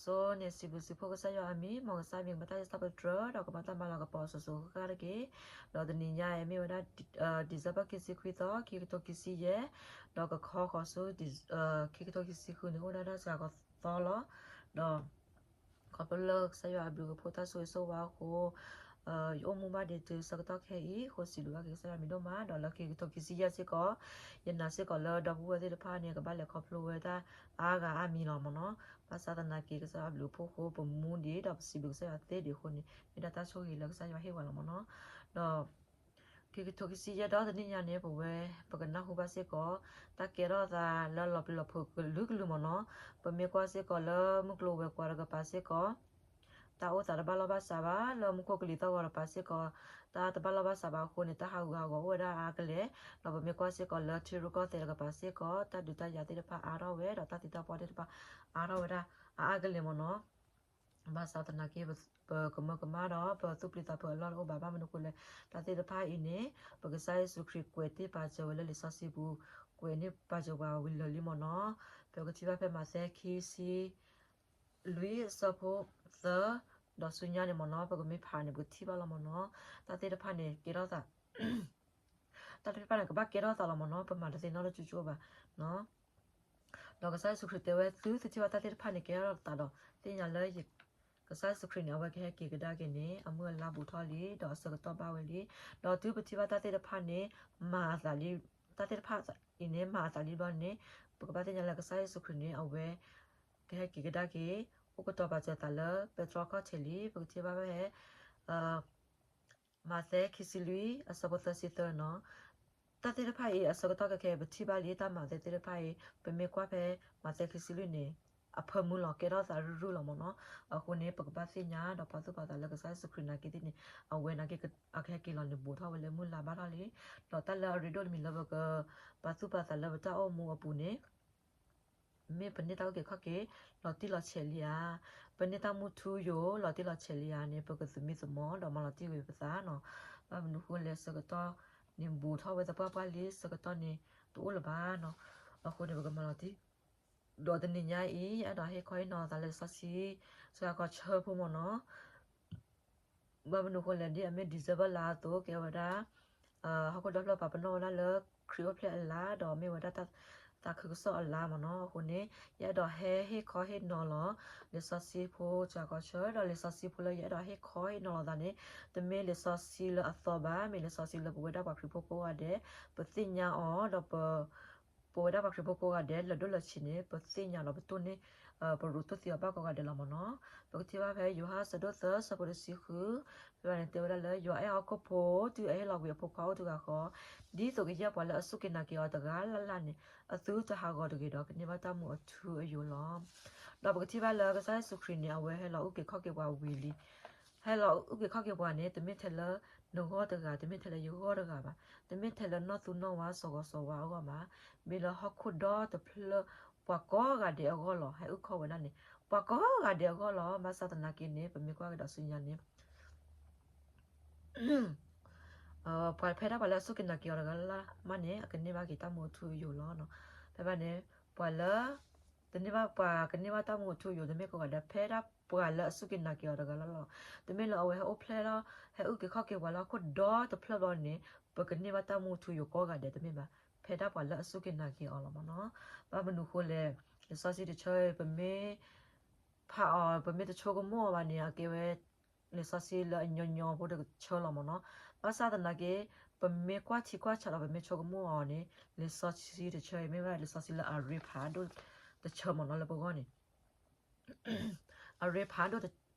ဆိန့ၣ် စံးဘျုးစံးဖှိၣ်ကစၢ်ယွၤအမံၤ, မ်ကစၢ်မံၤကမၤတၢ်စံးထီၣ်ပတြၢၤ ဒီးကမၤတၢ်မၤလၤကပီၤအစိၤစိၤအဃၣ်ဃၣ်တက့ၢ်. ဒီးတနံၤညါအံၤမ့ၢ်ဝဲဒၣ် December ခံဆံခွံသီ ခံကထိခံဆံယဲၢ်, ဒီးကခီဃီၤဆူ ခံကထိခံဆံဃုန့ၣ် အိၣ်ဒၣ်တၢ်စှၤကီးသီလီၤ. ဒီး ခီဖျိလၢကစၢ်ယွၤအဘျုးအဖှိၣ်တၢ်ဆိၣ်ဂ့ၤဆိၣ်ဝါအဃိ ယအိၣ်မူဘၣ်ဒံးတုၤဆၢကတီၢ်ခဲအံၤအဃိ စံးဘျုးဘၣ်က့ၤကစၢ်ယွၤမံၤဒိၣ်မး. ဒီးလၢခံကထိခံဆံယဲၢ်စ့ၢ်ကီး ယနာ်စ့ၢ်ကီးလၢဒီပုၢ်ဝဲၢ်သ့ၣ်တဖၣ်န့ၣ် ကဘၣ်လဲၤခီဖျိဝဲတၢ်အါဂၤအါမံၤလီၤမ့ၢ်နီၤ. ဘၣ်ဆၣ်သနာ်က့ ကစၢ်ယွၤအဘျုးအဖှိၣ်အဃိ ပမူဒံးဒီးပစံးဘျုးကစၢ်ယွၤသ့ဒံးအဃိန့ၣ် မ့ၢ်ဒၣ်တၢ်ဆိၣ်ဂ့ၤလၢကစၢ်ယွၤဟ့ၣ်ဝဲလီၤမ့ၢ်နီၤ. ဒီး ခံကထိခံဆံယဲၢ်ဒီတနံၣ်ညါန့ၣ် ပဝဲ ပကနၢ်ဟူဘၣ်စ့ၢ်ကီး တၢ်ကဲထီၣ်သးလၢလီၤပျံၤလီၤဖုးကလုာ်ကလုာ်မ့ၢ်နီၤ. ပမ့ၢ်ကွၢ်စ့ၢ်ကီးလၢမုၢ်ကျိၤဝဲၤကွာ်တကပၤစ့ၢ်ကီး တၢ်အိၣ်သးတဘၣ်လီၢ်ဘၣ်စးဘၣ်, လၢမူခိၣ်ကလံၤသီၣ်ဂီၤတကပၤစ့ၢ်ကီး တၢ်တဘၣ်လီၢ်ဘၣ်စးဘၣ်အဃိန့ၣ် တၢ်ဟးဂူာ်ဟးဂီၤအိၣ်ဝဲဒၣ်အါအါကလဲာ်. ဒီးပမ့ၢ်ကွၢ်စ့ၢ်ကီးလၢထံရူၢ်ကီၢ်သဲးတကပၤစ့ၢ်ကီး တၢ်ဒုးတၢ်ယၤသ့ၣ်တဖၣ်အါထီၣ်ဝဲ ဒီးတၢ်သံတၢ်ပှၢ်သ့ၣ်တဖၣ်အါထီၣ်ဝဲဒၣ် အါအါကလဲာ်မ့ၢ်နီၤ. ဘၣ်ဆၣ်သနာ်က့ ပကမၢကမၣ်ဒီး ပသူၣ်ပျံၤသးဖုးအလီၢ်တအိၣ်ဘၣ်. ဘၣ်မနုၤအဃိလဲၣ်, တၢ်သ့ၣ်တဖၣ်အံၤန့ၣ် ပကစၢ်ယ့ၣ်ၡူးခရံာ်ကွဲးတ့ၢ်ပာ်စၢၤဝဲလၢလံာ်စီဆှံပူၤ, ကွဲးန့ၢ်ပာ်စၢၤပှၤဝံၤလၢာ်လံမ့ၢ်နီၤ. ပကထံၣ်ဘၣ်ဖဲမးသဲခံဆံလွံၢ်အဆၢဖိသၢ ဒီးဆူညါန့ၣ်မ့ၢ်နီၤ, ပကမ့ၢ်ဖးန့ၣ် ပကထံၣ်ဘၣ်လီၤမ့ၢ်နီၤ. တၢ်သ့ၣ်တဖၣ်န့ၣ် ကဲထီၣ်သး တၢ်သ့ၣ်တဖၣ်န့ၣ် ကဘၣ်ကဲထီၣ်သးလီၤမ့ၢ်နီၤ, ပမၤတသ့နီတဂၤဘၣ်. ဒီးကစၢ်ယ့ၣ်ၡူးခရံာ်တဲဝဲ သုသုထံၣ်ဘၣ်တၢ်သ့ၣ်တဖၣ်န့ၣ် ကဲထီၣ်သးဒီး သ့ၣ်ညါလၢ ကစၢ်ယ့ၣ်ၡူးခရံာ်န့ၣ် အဝဲကဟဲက့ၤကဒါက့ၤန့ၣ် အမုၢ်အလါဘူးထီၣ်လံ ဒီးအဆၢကတီၢ်ဘၣ်ဝဲလံ. ဒီးတုၤပထံၣ်ဘၣ်တၢ်သ့ၣ်တဖၣ်န့ၣ် မၤအသးလံ, တၢ်သ့ၣ်တဖၣ်အံၤန့ၣ် မၤအသးလံဘျီန့ၣ် ပကဘၣ်သ့ၣ်ညါလၢကစၢ်ယ့ၣ်ၡူးခရံာ်န့ၣ် အဝဲ ကဟဲက့ၤကဒါက့ၤ အိၣ်ကတီၤပာ်စၢၤသးလၢပဲတြီခီၣ်ထံးလံ. ပကထံၣ်ဘၣ်ဖဲ မးသဲခံဆံလွံၢ် အဆၢဖိသၢဆံသၢနီၤ. တၢ်သ့ၣ်တဖၣ်အံၤ အဆၢကတီၢ်ခဲအံၤ ပထံၣ်ဘၣ်လံ တၢ်မၤသးသ့ၣ်တဖၣ်အံၤ ပမ့ၢ်ကွၢ်ဖဲ မးသဲခံဆံလွံၢ်န့ၣ် အဖၢမုၢ်လီၤ ကဲထီၣ်သးရုၢ်ရုၢ်လီၤမ့ၢ်နီၤ. အဃိန့ၣ် ပကဘၣ်သ့ၣ်ညါဒီးပာ်သူၣ်ပာ်သးလၢကစၢ်ယ့ၣ်ၡူးခရံာ်နာ်က့သ့ၣ်န့ၣ် အဝဲနာ်က့ အကဟဲက့ၤလီၤန့ၣ် ဘူးထီၣ်ဝဲလၢမုၢ်လါဘၣ်ထီၣ်လံ. ဒီးတၢ်လၢအရ့ဒိၣ်တမံၤလၢပကပာ်သူၣ်ပာ်သးလၢပတၢ်အိၣ်မူအပူၤန့ၣ် မ့ၢ်ပန့ၢ်တၢ်အုၣ်က့ၤခီၣ်က့ၤ လီၤတံၢ်လီၤဆဲးလံဧါ, ပန့ၢ်တၢ်မူထူယိာ် လီၤတံၢ်လီၤဆဲးလံဧါန့ၣ် ပကသမံသမိးဒီးမၤလီၤတံၢ်ဝဲပသးနီၤ. ဘၣ်မနုၤအဃိလဲၣ် ဆၢကတီၢ်န့ၣ်ဘူးထီၣ်ဝဲသပှၢ်ပှၢ်လံ ဆၢကတီၢ်န့ၣ်တအိၣ်လၢၤဘၣ်နီၤ. အဃိန့ၣ် ပကမၤလီၤတံၢ် ဒီးတနံၤညါအံၤ ယအဲၣ်ဒိးဟ့ၣ်ခီဟ့ၣ်နီၤသးလၢလံာ်စီဆှံ စှၤခီဆၢဖိမ့ၢ်နီၤ. ဘၣ်မနုၤအဃိလဲၣ် ဒ်အမ့ၢ် December လါအသိး ကဲဝဲဒၣ် ဟီၣ်ခိၣ်ဒီဖျၢၣ်ပာ်ပနီၣ်ဝဲဒၣ်လၢ ခရံာ်အိၣ်ဖျဲၣ်အလါ ဒီးမ့ၢ်ဝဲဒၣ်တၢ်သးခုကစီၣ်အလါမ့ၢ်နီၤ. အဃိန့ၣ် ယအဲၣ်ဒိးဟဲဟ့ၣ်ခီဟ့ၣ်နီၤလီၤ လံာ်စီဆှံဖိစှၤခီဆၢ ဒီးလံာ်စီဆှံဖိလၢယအဲၣ်ဒိးဟ့ၣ်ခီဟ့ၣ်နီၤလီၤသးန့ၣ် တမ့ၢ်လံာ်စီဆှံလၢအသီဘၣ်, မ့ၢ်လံာ်စီဆှံလၢပဝဲဒၣ်ပှၤခရံာ်ဖိကိးဂၤဒဲး ပသ့ၣ်ညါအီၤ ဒီးပ ပဝဲဒၣ်ပှၤခရံာ်ဖိကိးဂၤဒဲး လၢာ်ဒိၣ်လၢာ်ဆံးန့ၣ် ပသ့ၣ်ညါဒီးပတိၢ်န့ၢ် ပရူးတိၢ်သံအီၤဘၣ်ကိးဂၤဒဲးလီၤမ့ၢ်နီၤ. ပကထံၣ်ဘၣ်ဖဲ ယိၤဟၣ်အဆၢဒိၣ်သၢ ဆၢဖိတဆံဃု ဖဲန့ၣ်တဲဝဲဒၣ်လၢ ယွၤအဲၣ်ဟီၣ်ခိၣ်ဖိ တုၤအဟ့ၣ်လီၤကွံာ်အဖိခွါအိၣ်တဂၤဃီ, ဒ်သိးကယဲၢ်ပှၤလၢအစူၢ်က့ၤနာ်က့ၤအီၤတဂၤလၢ်လၢ်န့ၣ် အသုတဟးဂီၤတဂ့ၤဒီး ကန့ၢ်ဘၣ်တၢ်မူအထူအယိာ်လီၤ. ဒီးပကထံၣ်ဘၣ်လၢကစၢ်ယ့ၣ်ၡူးခရံာ်န့ၣ် အဝဲဟဲလီၤအုၣ်က့ၤခီၣ်က့ၤပှၤဝံၤလံ ဟဲလီၤအုၣ်က့ၤခီၣ်က့ၤပှၤန့ၣ် တမ့ၢ်ထဲလၢနဂီၢ်တဂၤ, တမ့ၢ်ထဲလၢယဂီၢ်တဂၤဘၣ်, တမ့ၢ်ထဲလၢနီၢ်သူနီၢ်ဝါစီၤဂီၤစီၤဝါအဂီၢ်ဘၣ်, မ့ၢ်လၢဟီၣ်ခိၣ်ဒီတဖျၢၣ် ပှၤကိးဂၤဒဲးအဂီၢ်လီၤ. ဟဲအုၣ်ခီၣ်ဝဲဒၣ်န့ၣ် ပှၤကိးဂၤဒဲးအဂီၢ်လီၤ. ဘၣ်ဆၣ်သနာ်က့န့ၣ် ပမ့ၢ်ကွၢ်ကဒီးဆူညါန့ၣ် ပှၤဖဲဒၣ်ပှၤလၢအစူၢ်က့ၤနာ်က့ၤအီၤတဂၤလၢ်လၢ်မးန့ၣ် အကန့ၢ်ဘၣ်က့ၤတၢ်မူအထူအယိာ်လီၤ. ဖဲဘၣ်န့ၣ် ပှၤလၢ တန့ၢ်ဘၣ်ပှၤကန့ၢ်ဘၣ်တၢ်မူအထူအယိာ် တမ့ၢ်ကိးဂၤဒဲး ဖဲဒၣ်ပှၤလၢအစူၢ်က့ၤနာ်က့ၤအီၤတဂၤလၢ်လၢ်လီၤ. တမ့ၢ်လၢအဝဲဟဲအိၣ်ဖျဲၣ်လီၤ ဟဲအုၣ်က့ၤခီၣ်က့ၤပှၤလၢဟီၣ်ခိၣ်ဒီတဖျၢၣ်ဘျီန့ၣ် ပကန့ၢ်ဘၣ်တၢ်မူအထူအယိာ်ကိးဂၤဒဲးတမ့ၢ်ဘၣ်, ဖဲဒၣ်ပှၤလၢအစူၢ်က့ၤနာ်က့ၤအီၤလီၤမ့ၢ်နီၤ. ဘၣ်မနုၤဃိလဲၣ်, လံာ်စီဆှံတဆၢအံၤ ပမ့ၢ်ဖးအီၤ ပမ့ၢ်တဆိကမိၣ်အီၤဘၣ်န့ၣ် အကဲဝဲ လံာ်စီဆှံလၢအညီညီဖိတဆၢလီၤမ့ၢ်နီၤ. ဘၣ်ဆၣ်သနာ်က့ ပမ့ၢ်ကွၢ်ထံကွၢ်ဆးဒီးပမ့ၢ်ဆိကမိၣ်အီၤန့ၣ် လံာ်စီဆှံတဆၢအံၤ မ့ၢ်ဝဲဒၣ်လံာ်စီဆှံလၢအရ့ဖးဒိၣ်တဆၢမ့ၢ်နီၤလၢပဂီၢ်န့ၣ် အရ့ဖးဒိၣ်တ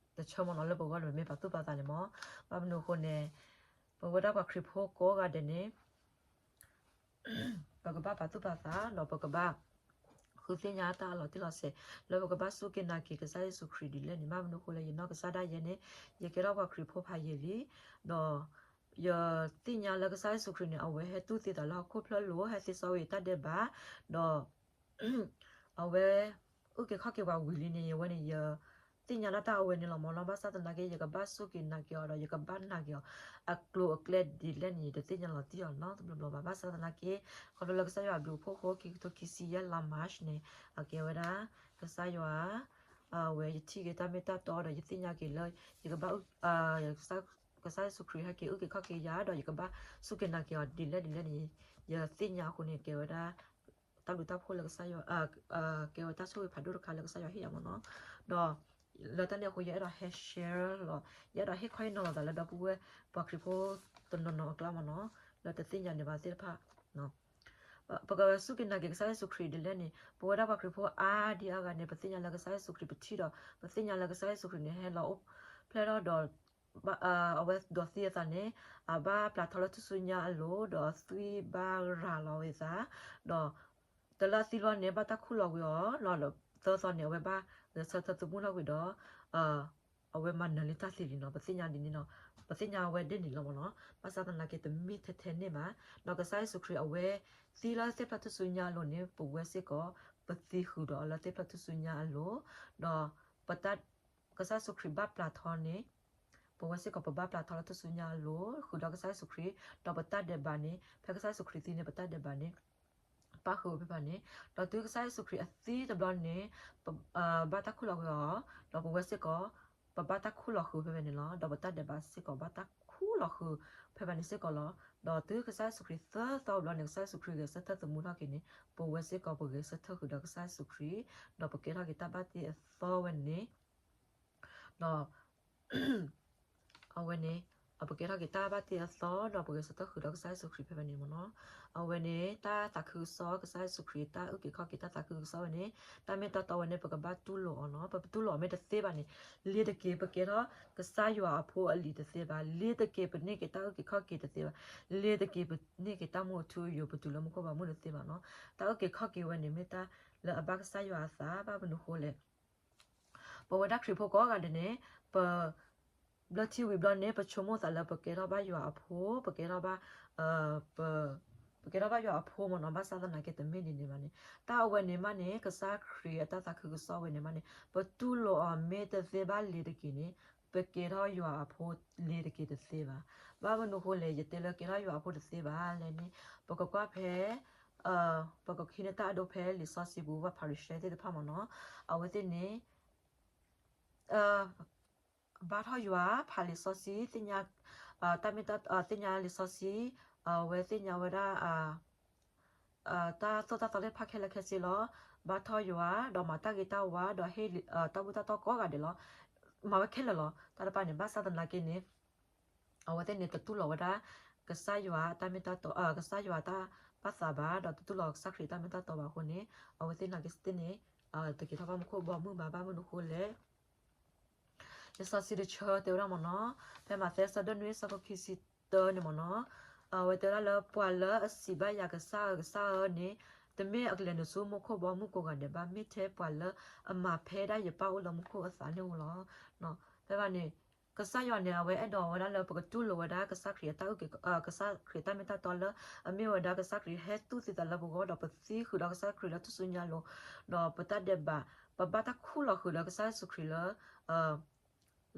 ဆၢမ့ၢ်နီၤလၢပဂီၢ်န့ၣ် ပမ့ၢ်ပာ်သူၣ်ပာ်သးန့ၣ်မ့ၢ်. ဘၣ်မနုၤအဃိန့ၣ် ပဝဲဒၣ်ပှၤခရံာ်ဖိကိးဂၤဒဲးန့ၣ် ပကဘၣ်ပာ်သူၣ်ပာ်သး ဒီးပကဘၣ် ဃုသ့ၣ်ညါတၢ်အလီၤတံၢ်လီၤဆဲး လၢပကဘၣ်စူၢ်က့ၤနာ်က့ၤကစၢ်ယ့ၣ်ၡူးခရံာ်ဒ်လဲၣ်န့ၣ်. ဘၣ်မနုၤအဃိလၢယနီၢ်ကစၢ်ဒၣ်ယဲန့ၣ် ယကဲထီၣ်ပှၤခရံာ်ဖိဖးယံာ်လံ, ဒီး ယသ့ၣ်ညါလၢကစၢ်ယ့ၣ်ၡူးခရံာ်န့ၣ် အဝဲဟဲတူၢ်သံသးလၢဟီၣ်ခိၣ်ဖျၢၣ်လိၤ ဟဲသ့စီဝံၤတၢ်ဒဲးဘး, ဒီး အဝဲ အုၣ်က့ၤခီၣ်က့ၤပှၤဝံၤလံန့ၣ် ယဝဲန့ၣ် ယသ့ၣ်ညါဒၣ်တၢ်အဝဲန့ၣ်လီၤမ့ၢ်နီၤ. ဘၣ်ဆၣ်သနာ်က့ ယကဘၣ်စူၢ်က့ၤနာ်က့ၤအီၤဒီး ယကဘၣ်နာ်က့ၤအီၤ အကျိၤအကျဲဒ်လဲၣ်န့ၣ် ယတသ့ၣ်ညါလီၤတံၢ်အီၤနီတဘျီဘျီဘၣ်. ဘၣ်ဆၣ်သနာ်က့ ခီဖျိလၢကစၢ်ယွၤအဘျုးအဖှိၣ်အဃိ ခံကထိခံဆံယဲၢ်လါ March န့ၣ် အကဲဝဲဒၣ် ကစၢ်ယွၤ ဝဲယထံၣ်က့ၤတၢ်မ့ၢ်တၢ်တီဒီး ယသ့ၣ်ညါက့ၤလၢ ယကဘၣ် ကစၢ်ယ့ၣ်ၡူးခရံာ်ဟဲက့ၤအုၣ်က့ၤခီၣ်က့ၤယၤ ဒီးယကဘၣ်စူၢ်က့ၤနာ်က့ၤအီၤဒ်လဲၣ်ဒ်လဲၣ်န့ၣ် ယသ့ၣ်ညါအဃိန့ၣ် ကဲဝဲဒၣ် တၢ်ဘျုးတၢ်ဖှိၣ်လၢကစၢ်ယွၤ ကဲဝဲတၢ်ဆိၣ်ဂ့ၤဖးဒိၣ်တခါလၢကစၢ်ယွၤဟ့ၣ်ယၤမ့ၢ်နီၤ. ဒီး လၢတၢ်န့ၣ်အဃိ ယအဲၣ်ဒိးဟဲ share လီၤ, ယအဲၣ်ဒိးဟ့ၣ်ခီဟ့ၣ်နီၤလီၤသးလၢဒီပုၢ်ဝဲၢ်ပှၤခရံာ်ဖိတနီၤနီၤအကျါမ့ၢ်နီၤ, လၢတသ့ၣ်ညါန့ၢ်ဘၣ်သ့ၣ်တဖၣ် ပကစူၢ်က့ၤနာ်က့ၤကစၢ်ယ့ၣ်ၡူးခရံာ်ဒ်လဲၣ်န့ၣ် ပဝဲဒၣ်ပှၤခရံာ်ဖိအါဒံအါဂၤန့ၣ် ပသ့ၣ်ညါလၢကစၢ်ယ့ၣ်ၡူးခရံာ်ပထံၣ်ဒီး ပသ့ၣ်ညါလၢကစၢ်ယ့ၣ်ၡူးခရံာ်န့ၣ် ဟဲလီၤအိၣ်ဖျဲၣ်ထီၣ်ဒီး အဝဲဒိးသံအသးန့ၣ် အဘၣ်ပျၢ်ထီလၢထူၣ်စုညါအလိၤ ဒီးသွံၣ်ဘၣ်ရၤလီၤဝဲသး, ဒီး တလၢအသံလီၤန့ၣ် ဘၣ်တၢ်ခူၣ်လီၤကွံာ်အီၤ ဒီးသၢသီန့ၣ် အဝဲဘၣ်ဂဲၤဆၢထၢၣ်သမူထီၣ်ကွံာ်ဒီး အဝဲမၤနၢၤလံတၢ်သံလံနီၤ, ပသ့ၣ်ညါဒ်န့ၣ်နီၤ, ပသ့ၣ်ညါဝဲဒ်န့ၣ်လီၤမ့ၢ်နီၤ, ဘၣ်ဆၣ်သနာ်က့တမ့ၢ်ထဲထဲန့ၣ်ဘၣ်, ဒီးကစၢ်ယ့ၣ်ၡူးခရံာ်အဝဲသံလၢသ့ၣ်ဖျၢၣ်ထူၣ်စုညါအလိၤန့ၣ် ပဝဲစ့ၢ်ကီး ပသံဃုာ်ဒီးအီၤလၢသ့ၣ်ဖျၢၣ်ထူၣ်စုညါအလိၤ, ဒီး ပတၢ် ကစၢ်ယ့ၣ်ၡူးခရံာ်ဘၣ်ပျၢ်ထီန့ၣ် ပဝဲစ့ၢ်ကီးပဘၣ်ပျၢ်ထီလၢထူၣ်စုညါအလိၤ ဃုာ်ဒီးကစၢ်ယ့ၣ်ၡူးခရံာ်, ဒီးပတၢ်ဒဲးဘးန့ၣ် ဖဲကစၢ်ယ့ၣ်ၡူးခရံာ်သံန့ၣ် ပတၢ်ဒဲးဘးန့ၣ် ပၣ်ဃုာ်ဝဲဖဲဖဲန့ၣ်, ဒီးတုၤကစၢ်ယ့ၣ်ၡူးခရံာ်အသံတဘျီန့ၣ် ဘၣ်တၢ်ခူၣ်လီၤကွံာ်အီၤ, ဒီးပဝဲစ့ၢ်ကီး ပဘၣ်တၢ်ခူၣ်လီၤဃုာ်ဖဲဖဲန့ၣ်လီၤ, ဒီးပတၢ်ဒဲးဘးစ့ၢ်ကီးဘၣ်တၢ်ခူၣ်လီၤဃုာ်ဖဲဖဲန့ၣ်စ့ၢ်ကီးလီၤ. ဒီးတုၤကစၢ်ယ့ၣ်ၡူးခရံာ်သၢသီဘျီန့ၣ် ကစၢ်ယ့ၣ်ၡူးခရံာ်ဂဲၤဆၢထၢၣ်သမူထီၣ်က့ၤန့ၣ် ပဝဲစ့ၢ်ကီးပဂဲၤဆၢထၢၣ်ဃုာ်ဒီးကစၢ်ယ့ၣ်ၡူးခရံာ်, ဒီးပကဲထီၣ်က့ၤတၢ်ဘၣ်တ့အသီဝဲန့ၣ် ဒီး အဝဲန့ၣ် ပကဲထီၣ်က့ၤတၢ်ဘၣ်တ့အသီ ဒီးပဂဲၤဆၢထၢၣ်ဃုာ်ဒီးကစၢ်ယ့ၣ်ၡူးခရံာ်ဖဲဖဲန့ၣ်မ့ၢ်နီၤ. အဝဲန့ၣ် တၢ်သးခုကစီၣ် ကစၢ်ယ့ၣ်ၡူးခရံာ် တၢ်အုၣ်က့ၤခီၣ်က့ၤတၢ်သးခုကစီၣ်ဝဲန့ၣ် တၢ်မ့ၢ်တၢ်တီဝဲန့ၣ် ပကဘၣ်တူၢ်လိာ်အီၤနီၤ. ပပတူၢ်လိာ်အီၤမ့ၢ်တသ့ဘၣ်န့ၣ် လ့ၤတက့ၤ ပကဲထီၣ်ကစၢ်ယွၤအဖိအလံၤတသ့ဘၣ်. လ့ၤတက့ၤ ပန့ၢ်က့ၤတၢ်အုၣ်က့ၤခီၣ်က့ၤတသ့ဘၣ်. လ့ၤတက့ၤ ပန့ၢ်က့ၤတၢ်မူအထူအယိာ် ပတုၤလၢမူခိၣ်ဘီမုၢ်တသ့ဘၣ်နီၤ. တၢ်အုၣ်က့ၤခီၣ်က့ၤဝဲန့ၣ် မ့ၢ်တၢ်လၢအဘၣ်ကစၢ်ယွၤအသး ဘၣ်မနုၤဃိလဲၣ် ပဝဲဒၣ်ခရံာ်ဖိကိးဂၤဒဲးန့ၣ် ပ ဘျၢထံဝံၤဘျီန့ၣ် ပဆိကမိၣ်သးလၢပကဲထီၣ်ဘၣ်ယွၤအဖိ, ပကဲထီၣ်ဘၣ် ပ ပကဲထီၣ်ဘၣ်ယွၤအဖိမ့ၢ်နီၤ, ဘၣ်ဆၣ်သနာ်က့တမ့ၢ်ဒ်န့ၣ်ဘၣ်န့ၣ်, တၢ်အဝဲန့ၣ်မးန့ၣ် ကစၢ်ခရံာ်အတၢ်သးခုကစီၣ်ဝဲန့ၣ်မးန့ၣ် ပတူၢ်လိာ်အီၤမ့ၢ်တသ့ဘၣ်လ့ၤတက့ၤန့ၣ် ပကဲထီၣ်ယွၤအဖိလ့ၤတက့ၤတသ့ဘၣ်. ဘၣ်မနုၤဃိလဲၣ် ယတဲလၢကဲထီၣ်ယွၤအဖိတသ့ဘၣ်လဲၣ်န့ၣ် ပကကွၢ်ဖဲ ပကဟံးန့ၢ်တၢ်အဒိဖဲလံာ်စီဆှံပူၤ ပှၤဖၤရံၤၡဲသ့ၣ်တဖၣ်မ့ၢ်နီၤ, အဝဲသ့ၣ်န့ၣ် ဘါထီၣ်ယွၤ ဖးလံာ်စီဆှံ သ့ၣ်ညါ တၢ်မ့ၢ်တၢ် သ့ၣ်ညါလံာ်စီဆှံ အဝဲသ့ၣ်ညါဝဲဒၣ် တၢ်သိၣ်တၢ်သီသ့ၣ်တဖၣ်ခဲလၢာ်ခဲဆ့လီၤ. ဘါထီၣ်ယွၤ ဒီးမၤတၢ်ဂ့ၤတၢ်ဝါ ဒီးဟ့ၣ်တၢ်ဘူၣ်တၢ်တီကိးဂၤဒဲးလီၤ. မၤဝဲခဲလၢာ်လီၤ. တၢ်တဖၣ်န့ၣ် ဘၣ်ဆၣ်သနာ်က့န့ၣ် အဝဲသ့ၣ်န့ၣ် တတူၢ်လိာ်ဝဲဒၣ် ကစၢ်ယွၤတၢ်မ့ၢ်တၢ်တီ ကစၢ်ယွၤတၢ်ဘၣ်သးဘၣ် ဒီးတတူၢ်လိာ်ကစၢ်ခရံာ်တၢ်မ့ၢ်တၢ်တီဘၣ်အဃိန့ၣ် အဝဲသ့ၣ်နာ်က့သ့ၣ်န့ၣ် တက့ၤထီၣ်ဘၣ်မူခိၣ်ဘီမုၢ်ဘၣ် ဘၣ်မနုၤဃိလဲၣ် လံာ်စီဆှံတဆၢတဲဝဲဒၣ်မ့ၢ်နီၤ, ဖဲမးသဲအဆၢဒိၣ်နွံအဆၢဖိခံဆံတၢန့ၣ်မ့ၢ်နီၤ, အဝဲတဲဝဲဒၣ်လၢ ပှၤလၢအစံးဘၣ်ယၤကစၢ်ဧၢ ကစၢ်ဧၢန့ၣ် တမ့ၢ်အကလဲၤနုာ်ဆူမူခိၣ်ဘီမုၢ်ကိးဂၤဒဲးဘၣ်, မ့ၢ်ထဲပှၤလၢအမၤဖဲဒၣ်ယပၢ်အိၣ်လၢမူခိၣ်အသးန့ၣ်ဧိၤလီၤ. ဖဲဘၣ်န့ၣ် ကစၢ်ယွၤန့ၣ် အဝဲအဲၣ်ဒိးဝဲဒၣ်လၢပကတူၢ်လိာ်ဝဲဒၣ်ကစၢ်ခရံာ်အတၢ်အုၣ်က့ၤ ကစၢ်ခရံာ်အတၢ်မ့ၢ်တၢ်တီလၢ အမ့ၢ်ဝဲဒၣ်ကစၢ်ခရံာ်ဟဲတူၢ်သံသးလၢပဂီၢ် ဒီးပသံဃုာ်ဒီးကစၢ်ခရံာ်လၢထူၣ်စုညါအလိၤ, ဒီးပတၢ်ဒဲးဘး ပဘၣ်တၢ်ခူၣ်လီၤဃုာ်ဒီးကစၢ်ယ့ၣ်ၡူးခရံာ်လၢ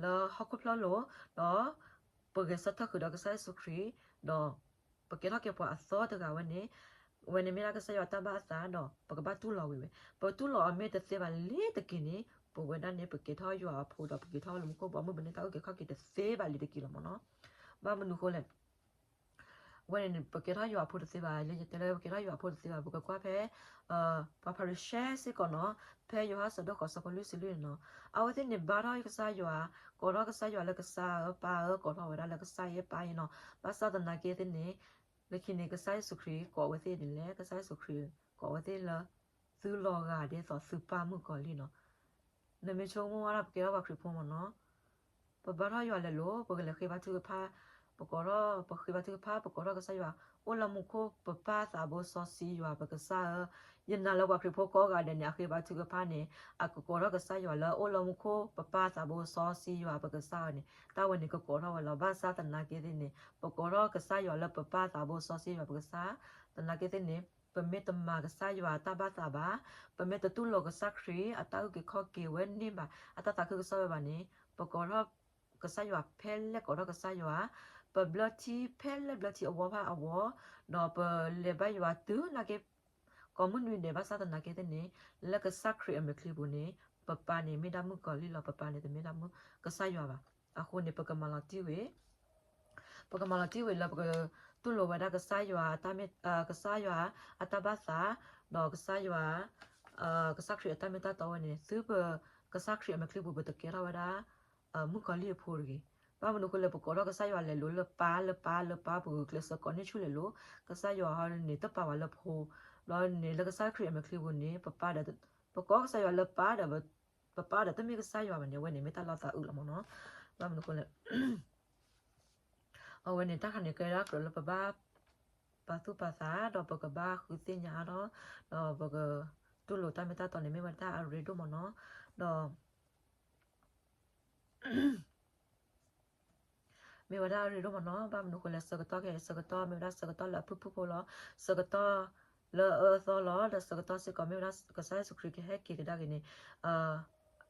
လၢဟီၣ်ခိၣ်ဖျၢၣ်လိၤ, ဒီးပဂဲၤဆၢထၢၣ်ဃုာ်ဒီးကစၢ်ယ့ၣ်ၡူးခရံာ်, ဒီးပကဲထီၣ်က့ၤပှၤအသီတဂၤဝဲန့ၣ်, ဝဲန့ၣ်မ့ၢ်ဒၣ်ကစၢ်ယွၤတၢ်ဘၣ်အသးဒီး ပကဘၣ်တူၢ်လိာ်ဝံၤဝဲ, ပတူၢ်လိာ်အီၤမ့ၢ်တသ့ဘၣ်လ့ၤတက့ၤန့ၣ် ပဝဲဒၣ်န့ၣ် ပကဲထီၣ်ယွၤအဖိဒီးပက့ၤထီၣ်လၢမူခိၣ်ဘီမုၢ် ပန့ၢ်တၢ်အုၣ်က့ၤခီၣ်က့ၤတသ့ဘၣ်လ့ၤတက့ၤလီၤမ့ၢ်နီၤ. ဘၣ်မနုၤဃိလဲၣ် ဝဲန့ၣ် ပကဲထီၣ်ယွၤအဖိတသ့ဘၣ်, လၢယတဲလၢပကဲထီၣ်ယွၤအဖိတသ့ဘၣ်, ပကကွၢ်ဖဲ ပှၤဖၤရံၤၡဲစ့ၢ်ကီးနီၤ, ဖဲယိၤဟၣ်ဆၢဒိၣ်ဃိးဆၢဖိလွံၢ်ဆံလွံၢ်န့ၣ်နီၤ, အဝဲသ့ၣ်န့ၣ် ဘါထီၣ်ကစၢ်ယွၤ, ကိးထီၣ်ကစၢ်ယွၤလၢကစၢ်ဧၢ, ပၢ်ဧၢ, ကိးထီၣ်ဝဲဒၣ်လၢကစၢ်ယဲပၢ်ယဲနီၤ, ဘၣ်ဆၣ်သနာ်က့သ့ၣ်န့ၣ် လၢခံန့ၣ် ကစၢ်ယ့ၣ်ၡူးခရံာ်ကိးဝဲသ့ၣ်ဒ်လဲၣ်, ကစၢ်ယ့ၣ်ၡူးခရံာ်ကိးဝဲသ့ၣ်လၢ သုလီၤဂာ်ဒ်သိးသုပၢ်မုၣ်ကီၤလံၢ်နီၤ. နမ့ၢ်ဆိကမိၣ်ဝဲဒၣ်ပကဲထီၣ်ပှၤခရံာ်ဖိမ့ၢ်နီၤ, ပဘါထီၣ်ယွၤလဲၤလိၤ, ပကလဲၤဃ့ဘါထုကဖၣ်, ပကိးထီၣ် ပဃ့ဘါထုကဖၣ်, ပကိးထီၣ်ကစၢ်ယွၤ, အိၣ်လၢမူခိၣ် ပပၢ်သးဘိစီဆှံယွၤပကစၢ်ဧၢ, ယနာ်လၢပှၤခရံာ်ဖိကိးဂၤဒဲးန့ၣ် အဃ့ဘါထုကဖၣ်န့ၣ် အကကိးထီၣ်ကစၢ်ယွၤလၢအိၣ်လၢမူခိၣ် ပပၢ်သးဘိစီဆှံယွၤပကစၢ်ဧၢန့ၣ် တၢ်ဝဲန့ၣ်ကကိးထီၣ်ဝဲလီၤ. ဘၣ်ဆၣ်သနာ်က့သ့ၣ်န့ၣ် ပကိးထီၣ်ကစၢ်ယွၤလၢပပၢ်သးဘိစီဆှံယွၤပကစၢ်, သနာ်က့သ့ၣ်န့ၣ် ပမ့ၢ်တမၤကစၢ်ယွၤအတၢ်ဘၣ်သးဘၣ်, ပမ့ၢ်တတူၢ်လိာ်ကစၢ်ခရံာ်အတၢ်အုၣ်က့ၤခီၣ်က့ၤဝဲန့ၢ်ဘၣ် အတၢ်သးခုကစီၣ်ဝဲဘၣ်န့ၣ် ပကိးထီၣ်ကစၢ်ယွၤ ဖဲလဲၣ်ကိးထီၣ်ကစၢ်ယွၤ, ပဘျၢထံဖဲလဲၣ်ဘျၢထံအဝီဖးအဝီ, ဒီးပလဲၤဘါယွၤတုၤနာ်က့ ကိးမုၢ်နွံဒဲး ဘၣ်ဆၣ်သနာ်က့သ့ၣ်န့ၣ် လၢကစၢ်ခရံာ်အမဲာ်ချံပူၤန့ၣ် ပပၢ်န့ၣ်မ့ၢ်ဒၣ်မုၣ်ကီၤလံၢ်လီၤ, ပပၢ်န့ၣ်တမ့ၢ်ဒၣ်မုၣ်ကစၢ်ယွၤဘၣ်. အဃိန့ၣ် ပကမၤလီၤတံၢ်ဝဲ ပကမၤလီၤတံၢ်ဝဲလၢပကတူၢ်လိာ်ဝဲဒၣ်ကစၢ်ယွၤအတၢ်မ့ၢ် ကစၢ်ယွၤအတၢ်ဘၣ်သး, ဒီးကစၢ်ယွၤ ကစၢ်ခရံာ်အတၢ်မ့ၢ်တၢ်တီဝဲန့ၣ် သုပကစၢ်ခရံာ်အမဲာ်ချံပူၤ ပတကဲထီၣ်ဝဲဒၣ် မုၣ်ကီၤလံၢ်အဖိတဂ့ၤ. ဘၣ်မနုၤအဃိလဲၣ် ပကိးထီၣ်ကစၢ်ယွၤလဲၤလိာ်လၢပၢ်လၢပၢ်လၢပၢ် ပဂုာ်ကျဲးစၢးကိးန့ၢ်ဆူၣ်လဲၤလိာ်, ကစၢ်ယွၤဟီန့ၣ်တပာ်ဝဲလၢဖိ, ဒီးန့ၣ်လၢကစၢ်ခရံာ်အမဲာ်ချံပူၤန့ၣ် ပပၢ်ဒီး ပကိးကစၢ်ယွၤလၢပၢ်ဒီး ပပၢ်ဒီးတမ့ၢ်ကစၢ်ယွၤဘၣ်န့ၣ် အဝဲန့ၣ်မ့ၢ်တၢ်လီၤသးအုးလီၤမ့ၢ်နီၤ. ဘၣ်မနုၤအဃိလဲၣ် အဝဲန့ၣ် တၢ်ခါန့ၣ် ကဲဒၣ်ကြၢးလၢပဘၣ်ပာ်သူၣ်ပာ်သး ဒီးပကဘၣ်ဃုသ့ၣ်ညါဒီး ဒီးပကတူၢ်လိာ်တၢ်မ့ၢ်တၢ်တီန့ၣ် မ့ၢ်ဝဲတၢ်အရ့ဒိၣ်မ့ၢ်နီၤ. ဒီး မ့ၢ်ဝဲဒၣ်အရ့ဒိၣ်မ့ၢ်နီၤ. ဘၣ်မနုၤအဃိလဲၣ် ဆၢကတီၢ်ခဲအံၤ ဆၢကတီၢ်မ့ၢ်ဝဲဒၣ်ဆၢကတီၢ်လၢအဖုၣ်ဖုၣ်ဖိလီၤ. ဆၢကတီၢ်လၢအအၢအသီလီၤ. ဒီးဆၢကတီၢ်စ့ၢ်ကီးမ့ၢ်ဝဲဒၣ်ကစၢ်ယ့ၣ်ၡူးခရံာ်ကဟဲက့ၤကဒါက့ၤန့ၣ်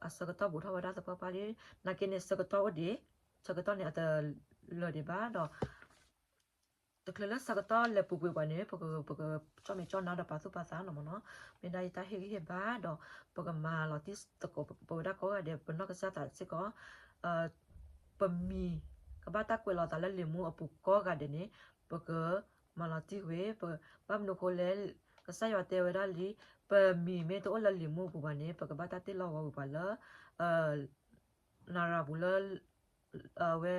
အဆၢကတီၢ်ဘူးထီၣ်ဝဲဒၣ်သပှၢ်ပှၢ်လံ. နာ်က့န့ၣ် ဆၢကတီၢ်အိၣ်ဒံး, ဆၢကတီၢ်န့ၣ်အတလၢာ်ဒံးဘၣ်ဒီး တချုးလၢဆၢကတီၢ်လဲၤပူၤကွံာ်ပှၤန့ၣ် ပက ပကကၠီၣ်မဲာ်ကၠီၣ်နါဒီးပာ်သူၣ်ပာ်သးလီၤမ့ၢ်နီၤ. မ့ၢ်ဒၣ်ယတၢ်ဟ့ၣ်ဂံၢ်ဟ့ၣ်ဘါဒီး ပကမၤလီၤတံၢ်သကိးပဝဲဒၣ်ကိးဂၤဒဲး ပနီၢ်ကစၢ်သးစ့ၢ်ကီး ပမံၤ ကဘၣ်တၢ်ကွဲးလီၤသးလၢလံာ်မူအပူၤကိးဂၤဒဲးန့ၣ် ပကမၤလီၤတံၢ်ဝဲ, ဘၣ်မနုၤအဃိလဲၣ် ကစၢ်ယွၤတဲဝဲဒၣ်လံ ပမံၤမ့ၢ်တအိၣ်လၢလံာ်မူအပူၤဘၣ်န့ၣ် ပကဘၣ်တၢ်တ့ၢ်လီၤဝီၤဝံၤပှၤလၢ နၤရၤပူၤလၢ အဝဲ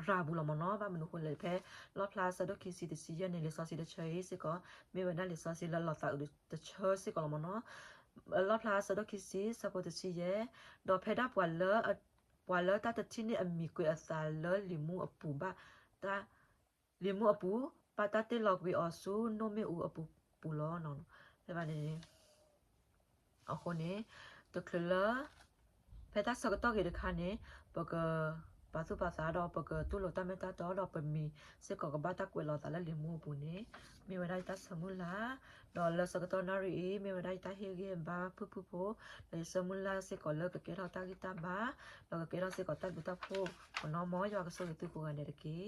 ရၤပူၤလီၤမ့ၢ်နီၤ. ဘၣ်မနုၤအဃိလဲၣ် ဖဲလီၣ်ဖျါဆၢဒိၣ်ခံဆံတဆံယဲၢ်န့ၣ် လံာ်စီဆှံတဆၢအံၤစ့ၢ်ကီး မ့ၢ်ဝဲဒၣ်လံာ်စီဆှံလၢလီၤသးအုးတဆၢစ့ၢ်ကီးလီၤမ့ၢ်နီၤ. လီၣ်ဖျါဆၢဒိၣ်ခံဆံ ဆၢဖိတဆံယဲၢ်, ဒီးဖဲဒၣ်ပှၤလၢ ပှၤလၢတၢ်တထံၣ်န့ၢ်အမံၤကွဲးအသးလၢလံာ်မူအပူၤဘၣ် တၢ် လံာ်မူအပူၤ ဘၣ်တၢ်တ့ၢ်လီၤကွံာ်အီၤဆူနိၣ်မ့ၣ်အူအပူၤပူၤလီၤ. ဖဲဘၣ်န့ၣ် အဃိန့ၣ် တချုးလၢ ဖဲတၢ်ဆၢကတီၢ်ဂ့ၤတခါန့ၣ် ပကပာ်သူၣ်ပာ်သးဒီး ပကတူၢ်လိာ်တၢ်မ့ၢ်တၢ်တီဒီး ပမံၤစ့ၢ်ကီးကဘၣ်တၢ်ကွဲးလီၤသးလၢလံာ်မူအပူၤန့ၣ် မ့ၢ်ဝဲဒၣ်ယတၢ်ဆၢမုၢ်လၢ်, ဒီးလၢဆၢကတီၢ်နၣ်ရံၣ်အံၤ မ့ၢ်ဝဲဒၣ်ယတၢ်ဟ့ၣ်ဂံၢ်ဟ့ၣ်ဘါဖုၣ်ဖုၣ်ဖိ, ဒီးယဆၢမုၢ်လၢ်စ့ၢ်ကီးလၢကကဲထီၣ်တၢ်ဂံၢ်တၢ်ဘါ, ဒီးကကဲထီၣ်စ့ၢ်ကီးတၢ်ဘျုးတၢ်ဖှိၣ်, ပနီၢ်မ့ၢ်ယွၤကဆိၣ်ဂ့ၤသုကိးဂၤဒဲးတက့ၢ်.